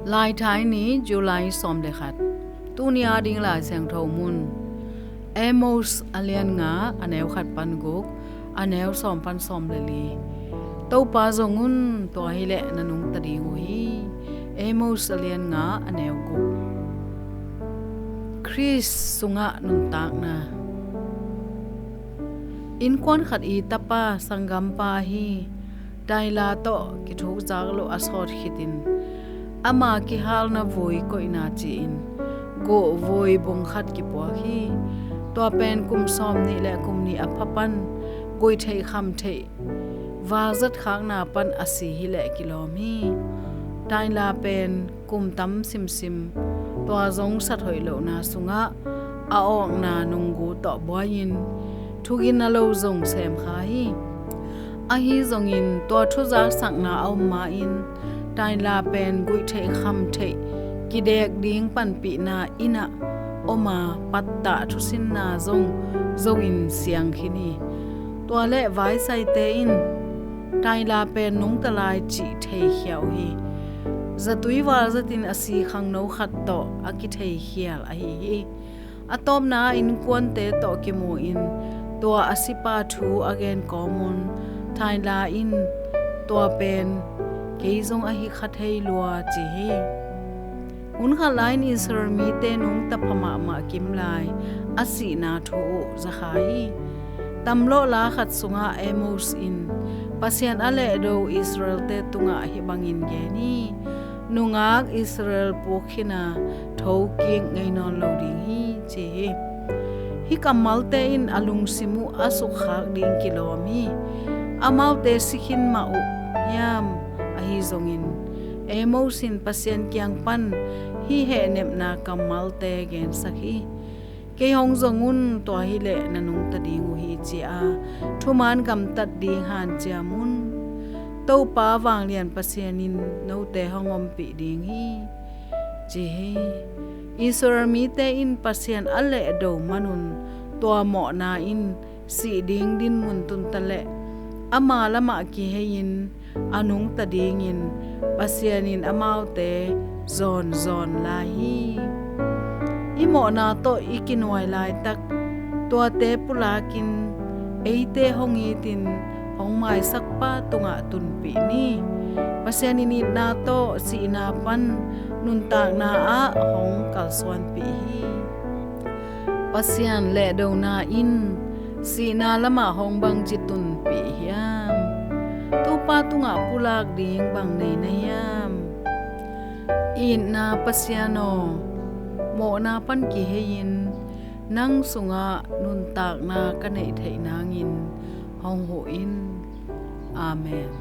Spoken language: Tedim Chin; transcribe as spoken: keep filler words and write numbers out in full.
Laithai ni, July sawm le khat. Tuni a ding Lai Siangtho mun, Amos a lian nga, a neu khat pan guk, a neu sawm pan sawm le li. Topa zong un, tua hileh na nungta ding uh hi. Amos a lian nga, a neu guk. Khrist sungah nuntakna. Innkuan khat i tapa sanggampa ahi Taila tawh kithukzak loh a sawt khitin, ama kihalna vui koihna ci-in guh vui bung khat kipuak hi. Tua pen kum sawm nih le kum nih a pha pan guih theih kham theih valzat khakna pan a si hileh kilawm hi. Taila pen kum tam simsim, tua zong sat hoih lohna sungah a awkna nunggu tawh buai-in thugin a lo zong sem kha hi. Ahi zongin tua thuzaksakna a om ma-in Taila pen guih theih kham theih kidek ding panpihna inn ah om a, pattah thusinna zong zo-in siang khin hi. Tua leh vaisaite in Taila pen nungta lai cih theikhia uh hi. Zatui valzatin a si khangno khat tawh a kitheikhial ahi hi. A tawpna ah innkuante tawh kimu-in tua a sipa thu a gen kawmun Taila in, tua pen kei zong ahi kha thei lua, ci hi. Hun khat lai-in Israel mite nungta pha mahmah kim lai a sihna thu uh za kha hi. Tamlawh la khat sungah Amos in Pasian a lehdo Israelte tungah hih bangin gen hi: Nungak Israel puk khin a, thokik ngei nawn lo ding hi, ci hi. Hih kammalte in a lungsim uh a sukkhak ding kilawm hi. Amaute si khin mah uh hiam? Ahi zongin Amos in Pasian kiang pan hih hehnepna kammalte gensak hi. Kei hong zong un, tua hileh na nungta ding uh hi, ci-a thuman gamtat ding hanciam un. Topa vanglian Pasian in note hong ompih ding hi, ci hi. Israel mite in Pasian a lehdo manun tua mawhna in sih ding dinmun tunta leh ama lamah kihei-in a nungta dingin Pasian in amaute zawnzawn lai hi. I mawhna tawh i kinuai laitak tuate pulakin eite hong itin hong maisakpa tungah tunpih ni. Pasian in itna tawh sihna pan nuntakna ah hong kalsuanpih hi. Pasian lehdona in sihna lamah hong bangci tunpih hiam? Topa tungah pulak ding bang nei na hiam? Itna Pasian aw, mawhna pan kihei-in nang sungah nuntakna ka neih theih nangin hong huh in. Amen.